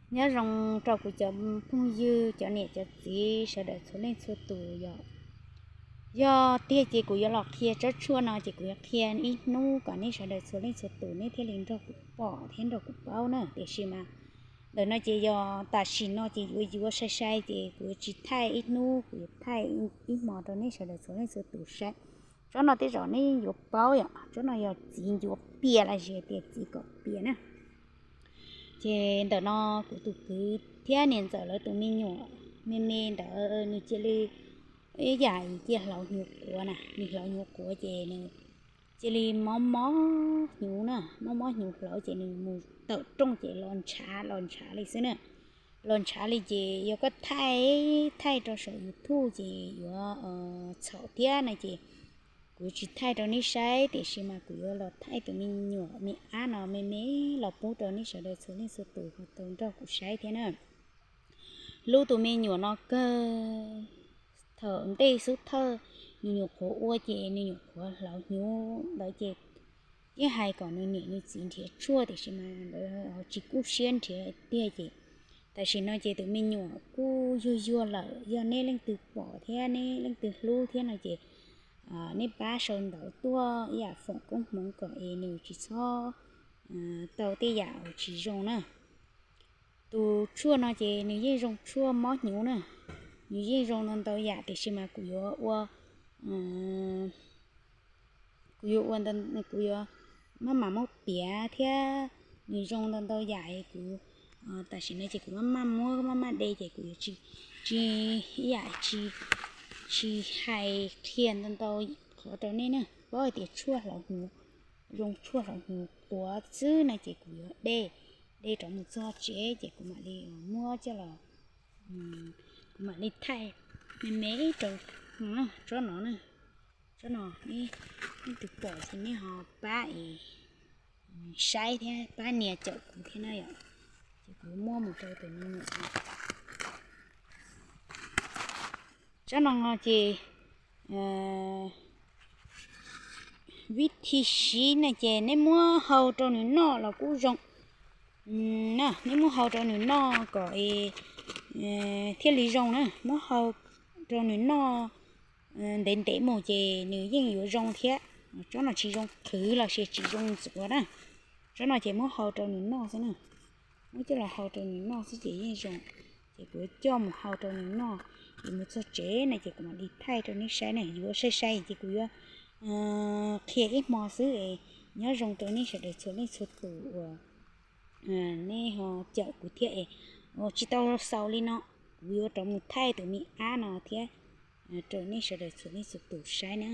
Nyob zoo rau kuv cov phooj ywg, cov niam cov txiv sawv daws txhua leej txhua tus yom. Yog tiag ces kuv yuav los qhia tsob tshuaj no ces kuv yuav qhia ib hnub kom nej sawv daws txhua leej txhua tus nej thiaj li nrog kuv pom thiab nrog kuv paub na. Tiam sis mas ntawm no ces yog tam sim no ces yuav yuav sai sai ces kuv yuav tsis thaij ib hnub, kuv yuav thaij ib hmo rau nej sawv daws txhua leej txhua tus saib. Tsob no tej zaum nej yuav paub yom, tsob no yog txiv ncuav pias los sis tias txiv kom pias na. Ces ntawm no kuv tus kwv thiab niam ntxawm lawv tus me nyuam me me ntawd nws cia li ib yam cia hlauv hnyuv quav na, nws hlauv hnyuv quav ces nws cia li mob mob hnyuv na, mob mob hnyuv hlauv ces nws mus tawm rooj ces los ntshav los ntshav li xwb na. Los ntshav li ces yog koj thaij, thaij rau saum YouTube ces yuav txhaum thiab no ces kuv tsis thaij rau nej saib, tiam sis mas kuv yuav los thaij tus me nyuam me ab no me me los pub rau nej sawv daws txhua leej txhua tus ho tau nrog kuv saib thiab na. Hlub tus me nyuam no kawg. Thaum ntej xub thawj nws nyuam qhuav ua ces nws nyuam qhuav hlauv hnyuv ntawd ces yeej hais kom nws niam nws txiv nrhiav tshuaj tiam sis mas lawv ho tsis kub siab nrhiav tiag ces tam sim no ces tus me nyuam kuj yuag yuag lawm. Yog nej leej twg pom thiab nej leej twg hlub thiab no ces nej pab sau ntawv tuaj ib yam foom koob hmoov kom es nws tsis txhob tau tej yam uas tsis zoo na. Tus tshuaj no ces nws yeej zoo tshuaj mob hnyuv na, nws yeej zoo ntau ntau yam tiam sis mas kuv yuav ua, kuv yuav ua, kuv yuav maj mam muab piav thiab nws zoo ntau ntau yam es kuv tam sim no ces kuv maj maj muab maj maj de ces kuv yuav tsis, ib yam tsis, tsis hais qhia ntau ntau qhov rau nej na. Paub hais tias tshuaj hlauv hnyuv, zoo tshuaj hlauv hnyuv quav xwb no ces kuv yuav de, de rov mus txog tsev ces kuv mam li muab coj los, kuv mam li thaij me me rau tsob no na. Tsob no nej leej twg pom ces nej ho pab es saib thiab pab nias caum kuv thiab na yom. Ces kuv muab mus rau tus me nyuam no. Tsob no ces vib thi siv no ces nej muab hau rau nws noj los kuj zoo. Nej muab hau rau nws noj kom thiaj li zoo na, muab hau rau nws noj ntev ntev mus ces nws yeej yuav zoo thiab. Tsob no tsis zoo qhwv los sis tsis zoo ntxuav na. Tsob no ces muab hau rau nws noj xwb na. Muab coj los hau rau nws noj xwb ces yeej zoo. Ces kuv coj mus hau rau nws noj, ces mus txog tsev no ces kuv mam li thaij rau nej saib na. Yuav sai sai ces kuv yuav qhia ib hmo xwb es nyob zoo rau nej sawv daws txhua leej txhua tus uas nej ho caum kuv thiab es tsis tau xaus li no, kuv yuav rov mus thaij tus me ab no thiab rau nej sawv daws txhua leej txhua tus saib na.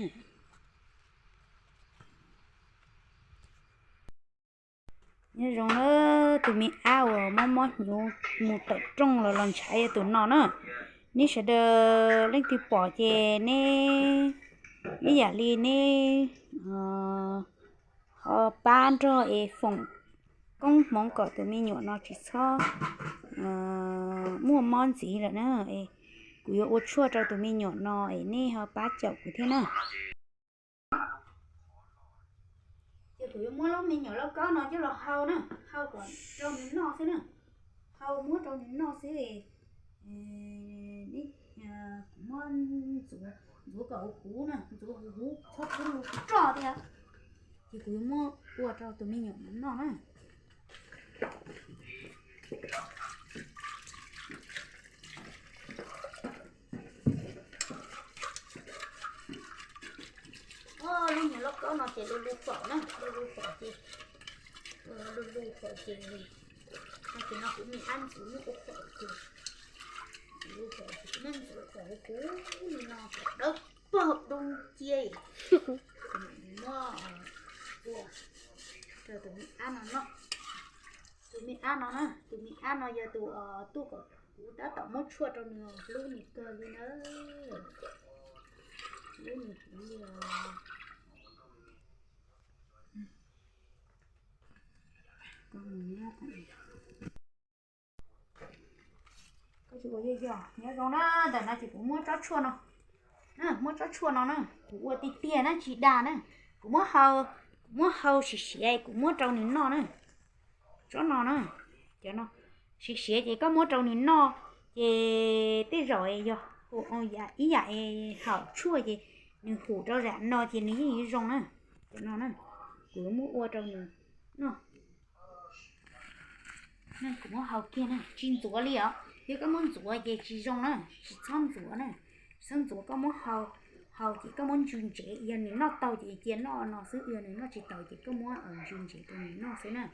Nyob zoo na, tus me ab uas mob mob hnyuv mus tawm rooj los los ntshav yog tus no na. Neb sawv daws leej twg pom ces neb ib yam li neb ho pab nrog es foom koob hmoov kom tus me nyuam no tsis txhob muaj mob ntxiv lawm na. Kuv yuav ua tshuaj rau tus me nyuam no es nej ho pab caum kuv thiab na. Ces kuv yuav muab lub me nyuam lauj kaub no coj los hau na, hau kom rau nws noj xwb na. Hau muab rau nws noj xwb, kuv muab ntxuav kom huv huv na, ntxuav huv huv txhob pub lub roj thiab. Ces kuv yuav muab ua rau tus me nyuam noj na. Lub nyuam lauj kaub no ces lu lu faum na, lu lu faum ces, lu lu faum ces, no ces no kuv me ab ntxuav muab ua faum ces, lu faum ces kuv muab ntxuav kom huv huv li no kom dawb paug dub nciab. Kuv muab ua rau tus me ab no noj. Tus me ab no na, tus me ab no yog tus tuaj kom kuv tab tom muab tshuaj rau nws, hlub nws kawg li na. Hlub nws heev li os. Koj tsis ua yog yog, nyob zoo na, ntawm no ces kuv muab tsob tshuaj no, muab tsob tshuaj no na, kuv ua tiag tiag na, tsis dag na. Kuv muab hau, kuv muab hau siav siav, kuv muab rau nws noj na. Tsob no na, cov no, Siav siav ces koj muab rau nws noj, ces tej zaum yog ib yam haum tshuaj ces nws hum rau zam no ces nws yeej yuav zoo na. Cov no na, kuv yuav muab ua rau nws noj. Kuv muab hau kiag na, tsis ntxuav li os. Yog koj muab ntxuav ces tsis zoo na, tsis txhob ntxuav na. Txhob ntxuav, koj muab hau, hau ces koj muab ntsw ntsev, yog nws noj tau ces cia noj no xwb, yog nws noj tsis tau ces koj muab ntsw ntsev rau nws noj xwb na.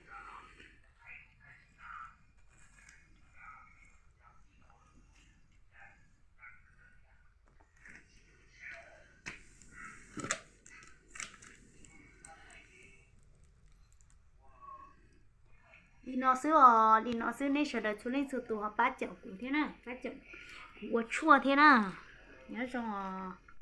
Li no xwb os, li no xwb, nej sawv daws txhua leej txhua tus ho pab caum kuv thiab na, pab caum kuv ua tshuaj thiab na. Nyob zoo os.